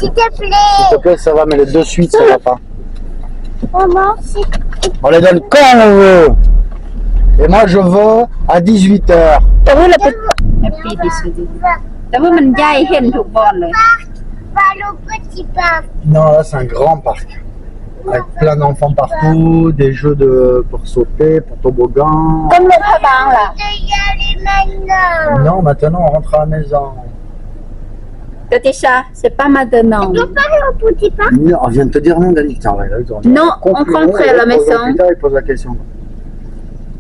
S'il te plaît. S'il te plaît, ça va, mais les deux suites, ça va pas. Maman, c'est On les donne quand on veut. Et moi, je veux à dix-huit heures. ແຕ່ວ່າລະເປັນ Happy Disney ແຕ່ວ່າມັນໃຫຍ່ເຫັນທຸກບ່ອນເລີຍ pas le petit parc. Non, là, c'est un grand parc. Avec plein d'enfants partout, des jeux de, pour sauter, pour toboggan. ຕ້ອງລົງພະບາງລະ Je vais y aller maintenant. Non, maintenant, on rentre à la maison. ເດຕິຊາ c'est pas maintenant. On peut pas aller au petit parc. Non, on vient de te dire non, Dani. Tiens, ouais, là, ils ont Non, on rentre à la maison. Putain, ils posent la question.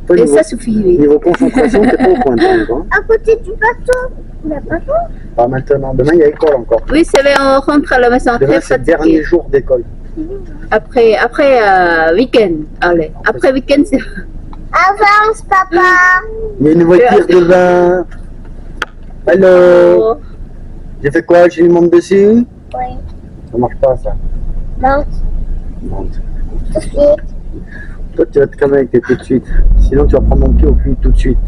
Toi, Et niveau, ça suffit, oui. Niveau concentration, t'es pas au point, toi, hein. À côté du bateau. Il n'y a pas d'eau. Pas maintenant. Demain, il y a école encore. Oui, c'est vrai, on rentre à la maison Demain, très c'est le dernier fatigué. Jour d'école. Après, après euh, week-end. Allez, après week-end, c'est. Avance, papa. Il y a une voiture devant. Allô. J'ai fait quoi ? Je lui monte dessus ? Oui. Ça marche pas, ça. Monte Monte. tout de suite. Toi, tu vas te connecter tout de suite. Sinon, tu vas prendre mon pied au cul tout de suite.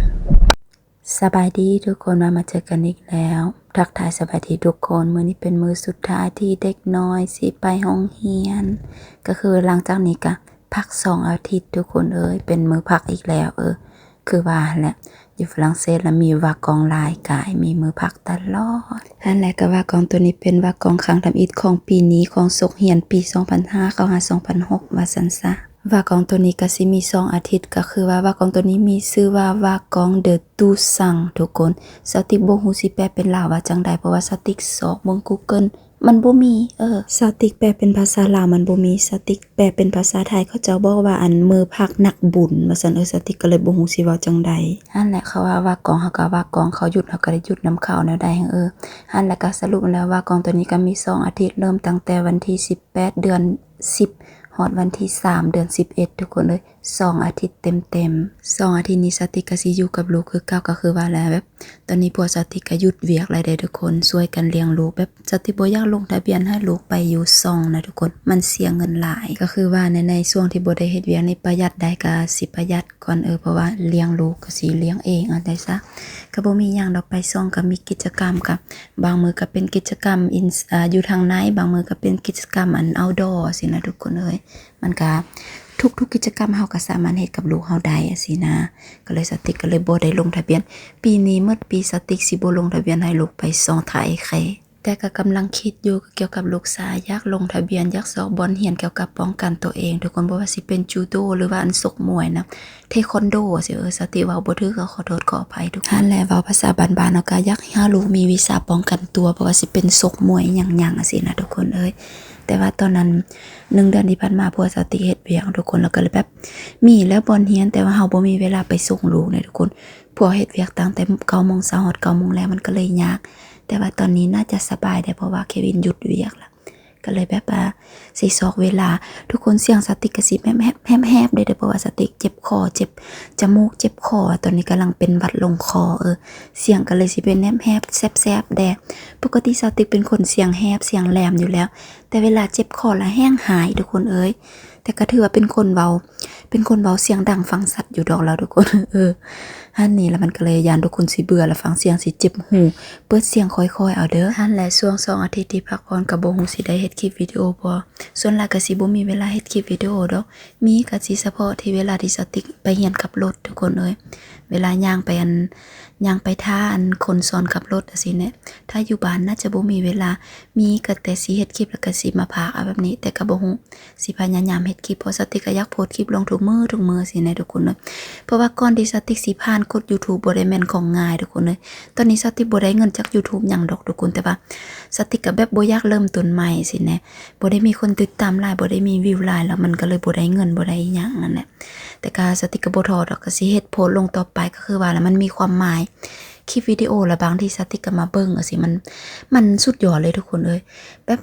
ສະບາຍດີທຸກຄົນ ມາ ມາເຈີກັນອີກແລ້ວ ທັກທາຍສະບາຍດີທຸກຄົນ. ມື້ນີ້ເປັນມື້ສຸດທ້າຍທີ່ເດັກນ້ອຍຊິໄປໂຮງຮຽນ ກໍຄືຫຼັງຈາກນີ້ກະພັກສອງອາທິດທຸກຄົນເອີຍ ເປັນມື້ພັກອີກແລ້ວ. ເອີ ຄືວ່າຫັ້ນແຫຼະ ຢູ່ຝຣັ່ງເສດລະມີວາກອງຫຼາຍກາຍ ມີມື້ພັກຕະຫຼອດ. ຫັ້ນແຫຼະ ກະວາກອງໂຕນີ້ເປັນວາກອງຄັ້ງທຳອິດຂອງປີນີ້ ຂອງສົກຮຽນປີສອງພັນຫ້າ ເຂົ້າຫາສອງພັນຫົກ ວ່າຊັ້ນຊະ. ວາກອງໂຕນີ້ກະຊິມີສອງອາທິດ ກະຄືວ່າວາກອງໂຕນີ້ມີຊື່ວ່າວາກອງ The Do Sang ທຸກຄົນ. ສາວຕິກບໍ່ຮູ້ຊິແປເປັນລາວວ່າຈັ່ງໃດ ເພາະວ່າສາວຕິກຊອກເບິ່ງ Google ມັນບໍ່ມີ. ເອີ ສາວຕິກແປເປັນພາສາລາວມັນບໍ່ມີ ສາວຕິກແປເປັນພາສາໄທ ເຂົາເຈົ້າບອກວ່າ ອັນ ມື້ພັກນັກບຸນ ວ່າຊັ້ນ. ເອີ ສາວຕິກກະເລີຍບໍ່ຮູ້ຊິເວົ້າຈັ່ງໃດ. ຫັ້ນແຫຼະ ເຂົາວ່າວາກອງ ເຮົາກະວາກອງ ເຂົາຢຸດ ເຮົາກະໄດ້ຢຸດນຳເຂົາແນວໃດ. ເອີ ຫັ້ນແຫຼະ ກະສະຫຼຸບແລ້ວ ວາກອງໂຕນີ້ກະມີສອງອາທິດ ເລີ່ມຕັ້ງແຕ່ວັນທີສິບແປດ ເດືອນສິບ ຮອດວັນທີສາມ ເດືອນສິບເອັດ ທຸກຄົນເອີຍ ສອງອາທິດເຕັມໆ. ສອງອາທິດນີ້ສາວຕິກກະຊິຢູ່ກັບລູກຄືເກົ່າ ກະຄືວ່າແຫຼະ ແບບ ຕອນນີ້ພວກສາວຕິກກະຢຸດວຽກແລ້ວເດ້ທຸກຄົນ ຊ່ວຍກັນລ້ຽງລູກ ແບບ ສາວຕິກບໍ່ຢາກລົງທະບຽນໃຫ້ລູກໄປຢູ່ຊ່ອງນະທຸກຄົນ ມັນເສຍເງິນຫຼາຍ. ກະຄືວ່າໃນ ໃນຊ່ວງທີ່ບໍ່ໄດ້ເຮັດວຽກນີ້ ປະຢັດໄດ້ກະຊິປະຢັດກ່ອນ ເອີ ເພາະວ່າລ້ຽງລູກກະຊິລ້ຽງເອງ ເອົາໃຈຊະ. ກະບໍ່ມີຫຍັງດອກ ໄປຊ່ອງກະມີກິດຈະກຳ ກະບາງມື້ກະເປັນກິດຈະກຳ ອາ ຢູ່ທາງໃນ ບາງມື້ກະເປັນກິດຈະກຳ ອັນ outdoor ຊີ້ນະທຸກຄົນເອີຍ. ມັນກະ ທຸກໆກິດຈະກຳເຮົາກະສາມາດເຮັດກັບລູກເຮົາໄດ້ ຈັ່ງຊີ້ນະ. ກະເລີຍສາວຕິກກະເລີຍບໍ່ໄດ້ລົງທະບຽນ ປີນີ້ໝົດປີສາວຕິກຊິບໍ່ລົງທະບຽນໃຫ້ລູກໄປຊ່ອງໄທແຄ. ແຕ່ກະກຳລັງຄິດຢູ່ກ່ຽວກັບລູກຊາຍ ຢາກລົງທະບຽນ ຢາກຊອກບ່ອນຮຽນກ່ຽວກັບປ້ອງກັນໂຕເອງທຸກຄົນ ບໍ່ວ່າຊິເປັນຈູໂດ ຫຼືວ່າອັນຊົກມວຍນະ ເທຄວັນໂດ ຊີ້. ເອີ ສາວຕິກເວົ້າບໍ່ຖືກ ກະຂໍໂທດຂໍອະໄພທຸກຄົນ. ຫັ້ນແຫຼະ ເວົ້າພາສາບ້ານໆເຮົາກະຢາກໃຫ້ເຮົາລູກມີວິຊາປ້ອງກັນຕົວ ບໍ່ວ່າຊິເປັນຊົກມວຍຫຍັງໆ ຊີ້ນະທຸກຄົນເອີຍ. ແຕ່ວ່າຕອນນັ້ນ ໜຶ່ງເດືອນທີ່ຜ່ານມາ ພວກສາວຕິກເຮັດວຽກທຸກຄົນ ແລ້ວກະເລີຍແບບ ມີແລ້ວບ່ອນຮຽນ ແຕ່ວ່າເຮົາບໍ່ມີເວລາໄປສົ່ງລູກເດ້ທຸກຄົນ. ພວກເຮັດວຽກຕັ້ງແຕ່ເກົ້າໂມງເຊົ້າຮອດເກົ້າໂມງແລງ ມັນກະເລີຍຍາກ. ແຕ່ວ່າຕອນນີ້ໜ້າຈະສະບາຍແລ້ວ ເພາະວ່າເຄວິນຢຸດວຽກລະ ກະເລີຍແບບວ່າຊິຊອກເວລາ. ທຸກຄົນ ສຽງສາວຕິກກະຊິແມບແຮບໆເດ້ ເພາະວ່າສາວຕິກເຈັບຄໍ ເຈັບຈະມູກ ເຈັບຄໍ ຕອນນີ້ກຳລັງເປັນຫວັດລົງຄໍ. ເອີ ສຽງກະເລີຍຊິເປັນແຮບໆແສບໆແດ່. ປົກກະຕິສາວຕິກເປັນຄົນສຽງແຫບສຽງແຫຼມຢູ່ແລ້ວ ແຕ່ເວລາເຈັບຄໍລະແຮງຮ້າຍທຸກຄົນເອີຍ. ແຕ່ກະຖືວ່າເປັນຄົນເວົ້າ ເປັນຄົນເວົ້າສຽງດັງຟັງຊັດຢູ່ດອກລາວທຸກຄົນ. ເອີ ຫັ້ນນີ້ລະ ມັນກະເລີຍຢ້ານທຸກຄົນຊິເບື່ອ ລະຟັງສຽງຊິເຈັບຫູ. ເປີດສຽງຄ່ອຍໆເອົາເດີ. ຫັ້ນແຫຼະ ຊ່ວງສອງອາທິດທີ່ພັກຜ່ອນກະບໍ່ຮູ້ຊິໄດ້ເຮັດຄລິບວິດີໂອບໍ່. ສ່ວນຫຼາຍກະຊິບໍ່ມີເວລາເຮັດຄລິບວິດີໂອດອກ. ມີກະຊິສະເພາະທີ່ເວລາທີ່ສາວຕິກໄປຮຽນຂັບລົດທຸກຄົນເອີຍ. ເວລາຍ່າງໄປ ອັນ ຍ່າງໄປຖ້າ ອັນ ຄົນສອນຂັບລົດຈັ່ງຊີ້ແຫຼະ. ຖ້າຢູ່ບ້ານໜ້າຈະບໍ່ມີເວລາ. ມີກະແຕ່ຊິເຮັດຄລິບ ແລ້ວກະຊິມາພາກເອົາແບບນີ້ ແຕ່ກະບໍ່ຮູ້ ຊິພະຍາຍາມເຮັດຄລິບ ເພາະສາວຕິກກະຢາກໂພສຄລິບລົງທຸກມື້ທຸກມື້ຊີ້ນະທຸກຄົນເອີຍ. ເພາະວ່າກ່ອນທີ່ສາວຕິກຊິຜ່ານກົດ YouTube ບໍ່ໄດ້ແມ່ນຂອງງ່າຍທຸກຄົນເອີຍ. ຕອນນີ້ສາວຕິກບໍ່ໄດ້ເງິນຈາກ YouTube ຫຍັງດອກທຸກຄົນ ແຕ່ວ່າສາວຕິກກະແບບບໍ່ຢາກເລີ່ມຕົ້ນໃໝ່ຊີ້ນະ. ບໍ່ໄດ້ມີຄົນຕິດຕາມຫຼາຍ ບໍ່ໄດ້ມີວິວຫຼາຍ ລະມັນກະເລີຍບໍ່ໄດ້ເງິນ ບໍ່ໄດ້ອີ່ຫຍັງຫັ້ນແຫຼະ. ແຕ່ກະສາວຕິກກະບໍ່ທໍ້ດອກ ກະຊິເຮັດໂພສລົງຕໍ່ໄປ. ກະຄືວ່າລະ ມັນມີຄວາມໝາຍ ຄລິບວິດີໂອລະບາງທີສາວຕິກກະມາເບິ່ງຈັ່ງຊີ້ ມັນ ມັນສຸດຍອດເລີຍທຸກຄົນເອີຍ. ແບບ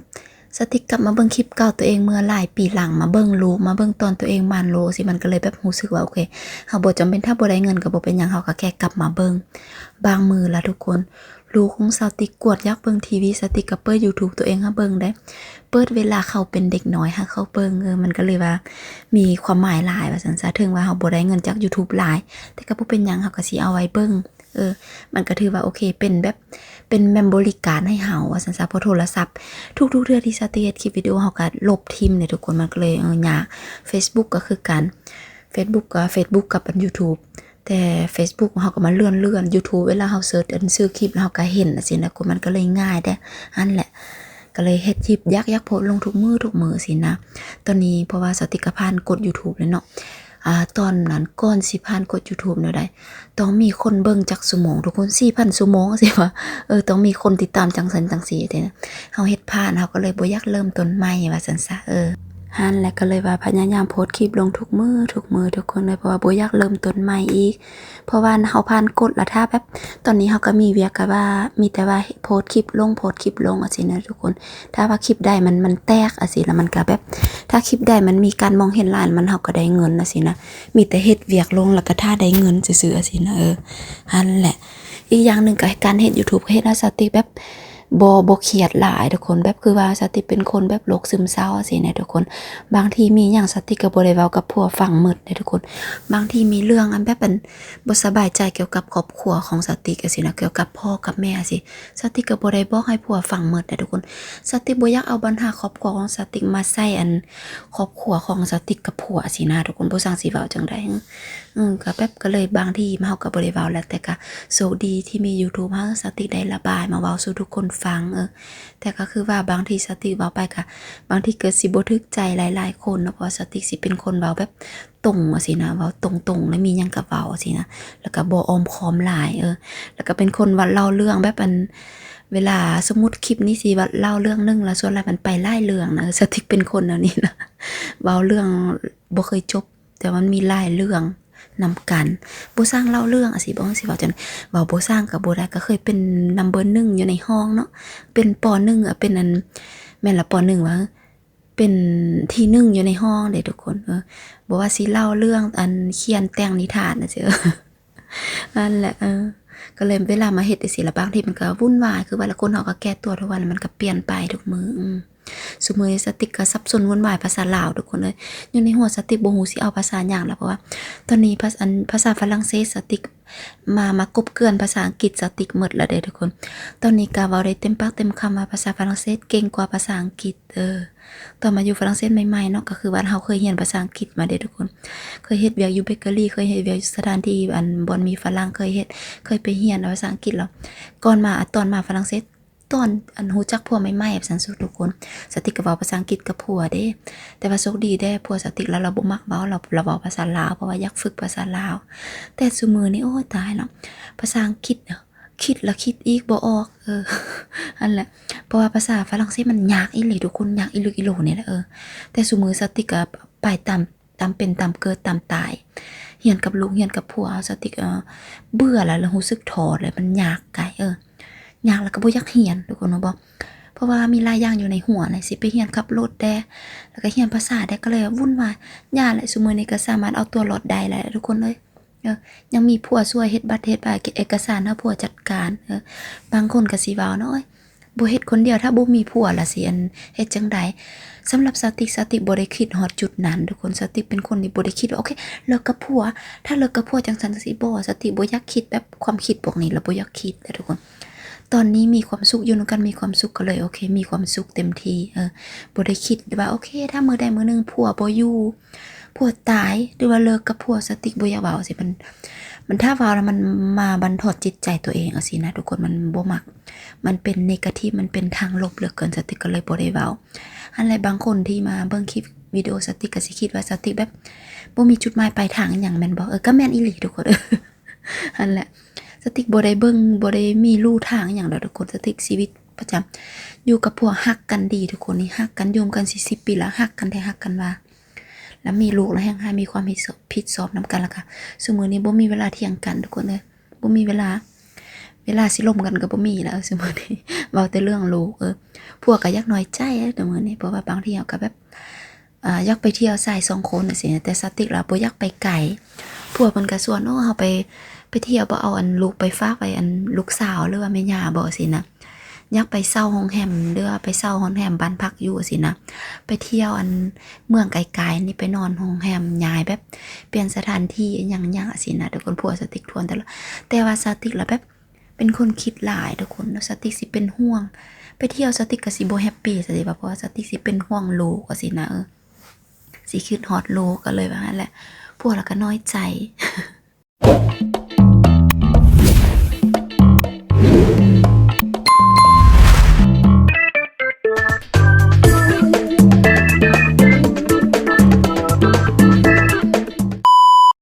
ສາວຕິກກັບມາເບິ່ງຄລິບເກົ່າໂຕເອງເມື່ອຫຼາຍປີຫຼັງ ມາເບິ່ງລູກ ມາເບິ່ງຕອນໂຕເອງໝານລູກຊີ້ ມັນກະເລີຍແບບຮູ້ສຶກວ່າ ໂອເຄ ເຮົາບໍ່ຈຳເປັນ ຖ້າບໍ່ໄດ້ເງິນກະບໍ່ເປັນຫຍັງ ເຮົາກະແຄ່ກັບມາເບິ່ງ. ບາງມື້ລະທຸກຄົນ ລູກຂອງສາວຕິກກວດຢາກເບິ່ງທີວີ ສາວຕິກກະເປີດ YouTube ໂຕເອງໃຫ້ເບິ່ງໄດ໋ ເປີດເວລາເຂົາເປັນເດັກນ້ອຍໃຫ້ເຂົາເບິ່ງ. ເອີ ມັນກະເລີຍວ່າມີຄວາມໝາຍຫຼາຍວ່າຊັ້ນຊະ. ເຖິງວ່າເຮົາບໍ່ໄດ້ເງິນຈາກ YouTube ຫຼາຍ ແຕ່ກະບໍ່ເປັນຫຍັງ ເຮົາກະຊິເອົາໄວ້ເບິ່ງ. ເອີ ມັນກະຖືວ່າໂອເຄ ເປັນແບບ ເປັນແມ່ນບໍລິການໃຫ້ເຮົາວ່າຊັ້ນຊະ ເພາະໂທລະສັບ ທຸກໆເທື່ອທີ່ສາວຕິກເຮັດຄລິບວິດີໂອ ເຮົາກໍລົບຖິ້ມເດ້ທຸກຄົນ ມັນກໍເລີຍ ເອີ ຍາກ. Facebook ກໍຄືກັນ Facebook ກໍ Facebook ກັບອັນ YouTube ແຕ່ Facebook ເຮົາກໍມາເລື່ອນໆ YouTube ເວລາເຮົາເສີດອັນຊື່ຄລິບ ແລ້ວເຮົາກໍເຫັນຈັ່ງຊີ້ນະ ມັນກໍເລີຍງ່າຍແດ່. ຫັ້ນແຫຼະ ກໍເລີຍເຮັດຄລິບ ຢາກ ຢາກໂພສລົງທຸກມື້ທຸກມື້ຊີ້ນະ. ຕອນນີ້ເພາະວ່າສາວຕິກກໍຜ່ານກົດ YouTube ແລ້ວເນາະ ອາ ຕອນນັ້ນກ່ອນຊິຜ່ານກົດ YouTube ແນວໃດ ຕ້ອງມີຄົນເບິ່ງຈັກຊົ່ວໂມງທຸກຄົນ ສີ່ພັນຊົ່ວໂມງ ຈັ່ງຊີ້ຫວາ ເອີ ຕ້ອງມີຄົນຕິດຕາມຈັ່ງຊັ້ນຈັ່ງຊີ້ເດ້. ເຮົາເຮັດຜ່ານ ເຮົາກໍເລີຍບໍ່ຢາກເລີ່ມຕົ້ນໃໝ່ວ່າຊັ້ນຊະ ເອີ ຫັ້ນແຫຼະ ກໍເລີຍວ່າພະຍາຍາມໂພສຄລິບລົງທຸກມື້ທຸກມື້ທຸກຄົນເລີຍ ເພາະວ່າບໍ່ຢາກເລີ່ມຕົ້ນໃໝ່ອີກ ເພາະວ່າເຮົາຜ່ານກົດລະ ຖ້າແບບ ຕອນນີ້ເຮົາກໍມີວຽກ ກໍວ່າມີແຕ່ວ່າໂພສຄລິບລົງ ໂພສຄລິບລົງຈັ່ງຊີ້ນະທຸກຄົນ. ຖ້າວ່າຄລິບໃດມັນ ມັນແຕກຈັ່ງຊີ້ລະ ມັນກໍແບບ ຖ້າຄລິບໃດມັນມີການມອງເຫັນຫຼາຍ ມັນ ເຮົາກໍໄດ້ເງິນຈັ່ງຊີ້ນະ. ມີແຕ່ເຮັດວຽກລົງ ແລ້ວກໍຖ້າໄດ້ເງິນຊື່ໆຈັ່ງຊີ້ນະ ເອີ ຫັ້ນແຫຼະ. ອີກຢ່າງໜຶ່ງກໍການເຮັດ YouTube ກໍເຮັດໃຫ້ສາວຕິກແບບ ບໍ່ ບໍ່ຄຽດຫຼາຍທຸກຄົນ ແບບຄືວ່າສາວຕິກເປັນຄົນແບບໂລກຊຶມເສົ້າຊີ້ນະທຸກຄົນ. ບາງທີມີຫຍັງສາວຕິກກໍບໍ່ໄດ້ເວົ້າກັບຜົວຟັງໝົດເດ້ທຸກຄົນ. ບາງທີມີເລື່ອງອັນແບບອັນບໍ່ສະບາຍໃຈກ່ຽວກັບຄອບຄົວຂອງສາວຕິກຈັ່ງຊີ້ນະ ກ່ຽວກັບພໍ່ກັບແມ່ຊີ້ ສາວຕິກກໍບໍ່ໄດ້ບອກໃຫ້ຜົວຟັງໝົດເດ້ທຸກຄົນ. ສາວຕິກບໍ່ຢາກເອົາບັນຫາຄອບຄົວຂອງສາວຕິກມາໃສ່ອັນຄອບຄົວຂອງສາວຕິກກັບຜົວຊີ້ນະທຸກຄົນ ບໍ່ຊ່າງຊິເວົ້າຈັ່ງໃດ. ເອີ ກໍແບບ ກໍເລີຍບາງທີເຮົາກໍບໍ່ໄດ້ເວົ້າແຫຼະ ແຕ່ກໍໂຊກດີທີ່ມີ YouTube ເຮົາ ສາວຕິກໄດ້ລະບາຍມາເວົ້າສູ່ທຸກຄົນຟັງ ເອີ ແຕ່ກໍຄືວ່າບາງທີສາວຕິກເວົ້າໄປກໍ ບາງທີກໍຊິບໍ່ຖືກໃຈຫຼາຍໆຄົນເນາະ ເພາະວ່າສາວຕິກຊິເປັນຄົນເວົ້າແບບຕົງຈັ່ງຊີ້ນະ ເວົ້າຕົງໆ ແລ້ວມີຫຍັງກໍເວົ້າຈັ່ງຊີ້ນະ ແລ້ວກໍບໍ່ອ້ອມຄ້ອມຫຼາຍ ເອີ ແລ້ວກໍເປັນຄົນວ່າເລົ່າເລື່ອງແບບອັນ ເວລາສົມມຸດຄລິບນີ້ຊິວ່າເລົ່າເລື່ອງໜຶ່ງ ແລ້ວສ່ວນຫຼາຍມັນໄປຫຼາຍເລື່ອງນະ ສາວຕິກເປັນຄົນແນວນີ້ນະ ເວົ້າເລື່ອງບໍ່ເຄີຍຈົບ ແຕ່ມັນມີຫຼາຍເລື່ອງນຳກັນ ບໍ່ຊ່າງເລົ່າເລື່ອງ ອາ ຊິບອກ ຊິເວົ້າຈັ່ງ ເວົ້າບໍ່ຊ່າງກໍບໍ່ໄດ້ ກໍເຄີຍເປັນນຳເບີໜຶ່ງຢູ່ໃນຫ້ອງເນາະ ເປັນ ປໍໜຶ່ງ ເປັນອັນ ແມ່ນລະ ປໍໜຶ່ງຫວາ ເປັນທີໜຶ່ງຢູ່ໃນຫ້ອງເດ້ທຸກຄົນ ເອີ ບໍ່ວ່າຊິເລົ່າເລື່ອງອັນຂຽນແຕ່ງນິທານຈັ່ງຊີ້ ຫັ້ນແຫຼະ ເອີ ກໍເລີຍເວລາມາເຮັດຈັ່ງຊີ້ລະ ບາງທີມັນກໍວຸ່ນວາຍ ຄືວ່າລະ ຄົນເຮົາກໍແກ່ຕົວທຸກວັນ ແລ້ວມັນກໍປ່ຽນໄປທຸກມື້ ອື ຊຸມື້ນີ້ສາວຕິກກໍສັບສົນວຸ່ນວາຍພາສາລາວທຸກຄົນເອີຍ ຢູ່ໃນຫົວສາວຕິກບໍ່ຮູ້ຊິເອົາພາສາຫຍັງລະ ເພາະວ່າຕອນນີ້ພາ ອັນ ພາສາຝຣັ່ງເສດສາວຕິກມາ ມາກົບເກື່ອນພາສາອັງກິດສາວຕິກໝົດລະເດ້ທຸກຄົນ. ຕອນນີ້ກໍເວົ້າໄດ້ເຕັມປາກເຕັມຄຳວ່າພາສາຝຣັ່ງເສດເກັ່ງກວ່າພາສາອັງກິດ ເອີ ຕອນມາຢູ່ຝຣັ່ງເສດໃໝ່ໆເນາະ ກໍຄືວ່າເຮົາເຄີຍຮຽນພາສາອັງກິດມາເດ້ທຸກຄົນ ເຄີຍເຮັດວຽກຢູ່ເບເກຣີ ເຄີຍເຮັດວຽກຢູ່ສະຖານທີ່ອັນ ບ່ອນມີຝຣັ່ງ ເຄີຍເຮັດ ເຄີຍໄປຮຽນພາສາອັງກິດແລ້ວ ກ່ອນມາ ຕອນມາຝຣັ່ງເສດ ຕອນອັນຮູ້ຈັກຜົວໃໝ່ໆ ວ່າຊັ້ນຊັ້ນທຸກຄົນ ສາວຕິກກໍເວົ້າພາສາອັງກິດກັບຜົວເດ້ ແຕ່ວ່າໂຊກດີແດ່ ຜົວສາວຕິກລາວ ລາວບໍ່ມັກເວົ້າ ລາວ ລາວເວົ້າພາສາລາວ ເພາະວ່າຢາກຝຶກພາສາລາວ ແຕ່ຊຸມື້ນີ້ ໂອ້ຍ ຕາຍເນາະ ພາສາອັງກິດ ຄິດລະຄິດອີກບໍ່ອອກ ເອີ ຫັ້ນແຫຼະ ເພາະວ່າພາສາຝຣັ່ງເສດມັນຍາກອີ່ຫຼີທຸກຄົນ ຍາກອີ່ລຶກອີ່ໂຫຼນີ້ແຫຼະ ເອີ ແຕ່ຊຸມື້ສາວຕິກກໍໄປຕາມ ຕາມເປັນຕາມເກີດຕາມຕາຍ ຮຽນກັບລູກຮຽນກັບຜົວ ສາວຕິກ ເອີ ເບື່ອແລ້ວ ແລ້ວຮູ້ສຶກທໍ້ແລ້ວ ມັນຍາກກາຍ ເອີ ຍາກແລ້ວກໍບໍ່ຢາກຮຽນທຸກຄົນ ຮູ້ບໍ່ ເພາະວ່າມີຫຼາຍຢ່າງຢູ່ໃນຫົວນະ ຊິໄປຮຽນຂັບລົດແດ່ ແລ້ວກໍຮຽນພາສາແດ່ ກໍເລີຍວຸ່ນວາຍ ຢ່າແຫຼະ ຊຸມື້ນີ້ກໍສາມາດເອົາຕົວລອດໄດ້ແລ້ວທຸກຄົນເອີຍ ເອີ ຍັງມີຜົວຊ່ວຍເຮັດບັດເຮັດບາ ເອກະສານໃຫ້ຜົວຈັດການ ເອີ ບາງຄົນກໍຊິເວົ້າເນາະ ໂອ້ຍ ບໍ່ເຮັດຄົນດຽວ ຖ້າບໍ່ມີຜົວລະຊິອັນເຮັດຈັ່ງໃດ? ສຳລັບສາວຕິກ ສາວຕິກບໍ່ໄດ້ຄິດຮອດຈຸດນັ້ນທຸກຄົນ ສາວຕິກເປັນຄົນທີ່ບໍ່ໄດ້ຄິດວ່າ ໂອເຄ ເລີກກັບຜົວ ຖ້າເລີກກັບຜົວຈັ່ງຊັ້ນຈັ່ງຊີ້ ບໍ່ ສາວຕິກບໍ່ຢາກຄິດແບບຄວາມຄິດພວກນີ້ລະ ບໍ່ຢາກຄິດເດີທຸກຄົນ ຕອນນີ້ມີຄວາມສຸກ ຢູ່ນຳກັນມີຄວາມສຸກ ກໍເລີຍໂອເຄ ມີຄວາມສຸກເຕັມທີ່ ເອີ ບໍ່ໄດ້ຄິດວ່າ ໂອເຄ ຖ້າມື້ໃດມື້ໜຶ່ງຜົວບໍ່ຢູ່ ຜົວຕາຍ ຫຼືວ່າເລີກກັບຜົວ ສາວຕິກບໍ່ຢາກເວົ້າຊີ້ ມັນ ມັນ ຖ້າເວົ້າແລ້ວມັນມາບັນທອດຈິດໃຈຕົວເອງຈັ່ງຊີ້ນະທຸກຄົນ ມັນບໍ່ມັກ ມັນເປັນເນກາທີບ ມັນເປັນທາງລົບເຫຼືອເກີນ ສາວຕິກກໍເລີຍບໍ່ໄດ້ເວົ້າ ຫັ້ນແຫຼະ ບາງຄົນທີ່ມາເບິ່ງຄລິບວິດີໂອສາວຕິກກໍຊິຄິດວ່າສາວຕິກແບບບໍ່ມີຈຸດໝາຍປາຍທາງອີ່ຫຍັງແມ່ນບໍ່ ເອີ ກໍແມ່ນອີ່ຫຼີທຸກຄົນ ຫັ້ນແຫຼະ ສາວຕິກບໍ່ໄດ້ເບິ່ງ ບໍ່ໄດ້ມີลู่ທາງອີ່ຫຍັງດອກທຸກຄົນ ສາວຕິກຊີວິດປະຈຳ ຢູ່ກັບຜົວ ຮັກກັນດີທຸກຄົນ ນີ້ຮັກກັນ ຢູ່ນຳກັນສີ່ສິບປີລະ ຮັກກັນແທ້ ຮັກກັນວ່າ ລະມີລູກລະແຮ່ງຫາມີຄວາມຜິດຊອບ ຜິດຊອບນຳກັນ ລະກະຊຸມື້ນີ້ບໍ່ມີເວລາຖຽງກັນທຸກຄົນເອີຍ ບໍ່ມີເວລາ ເວລາຊິລົມກັນກໍບໍ່ມີແລ້ວຊຸມື້ນີ້ ເວົ້າແຕ່ເລື່ອງລູກ ເອີ ຜົວກໍຢາກນ້ອຍໃຈເດີມື້ນີ້ ເພາະວ່າບາງທີເຮົາກໍແບບ ອາ ຢາກໄປທ່ຽວຊາຍສອງຄົນຈັ່ງຊີ້ ແຕ່ສາວຕິກລະບໍ່ຢາກໄປໄກ ຜົວເພິ່ນກໍຊວນ ໂອ້ ເຮົາໄປ ໄປທ່ຽວບໍ່ ເອົາອັນລູກໄປຝາກໄວ້ອັນລູກສາວ ຫຼືວ່າແມ່ຍ່າບໍ່ຊີ້ນະ ຢາກໄປເຊົ່າໂຮງແຮມ ຫຼືວ່າໄປເຊົ່າໂຮງແຮມບ້ານພັກຢູ່ຊີ້ນະ ໄປທ່ຽວອັນເມືອງໄກໆນີ້ ໄປນອນໂຮງແຮມ ຍ້າຍແບບປ່ຽນສະຖານທີ່ອີ່ຫຍັງຫຍັງຊີ້ນະ ແຕ່ຄົນຜົວສາວຕິກທວນຕະຫຼອດ ແຕ່ວ່າສາວຕິກລະແບບ ປັນຄົນຄິດຫຼາຍທຸກຄົນເນາະ ສາວຕິກຊິເປັນຫ່ວງ ໄປທ່ຽວສາວຕິກກໍຊິບໍ່ແຮັບປີຊະເດ ວ່າ ເພາະວ່າສາວຕິກຊິເປັນຫ່ວງລູກວ່າຊີ້ນະ ເອີ ຊິຄິດຮອດລູກ ກໍເລີຍວ່າຫັ້ນແຫຼະ ຜົວລະກໍນ້ອຍໃຈ.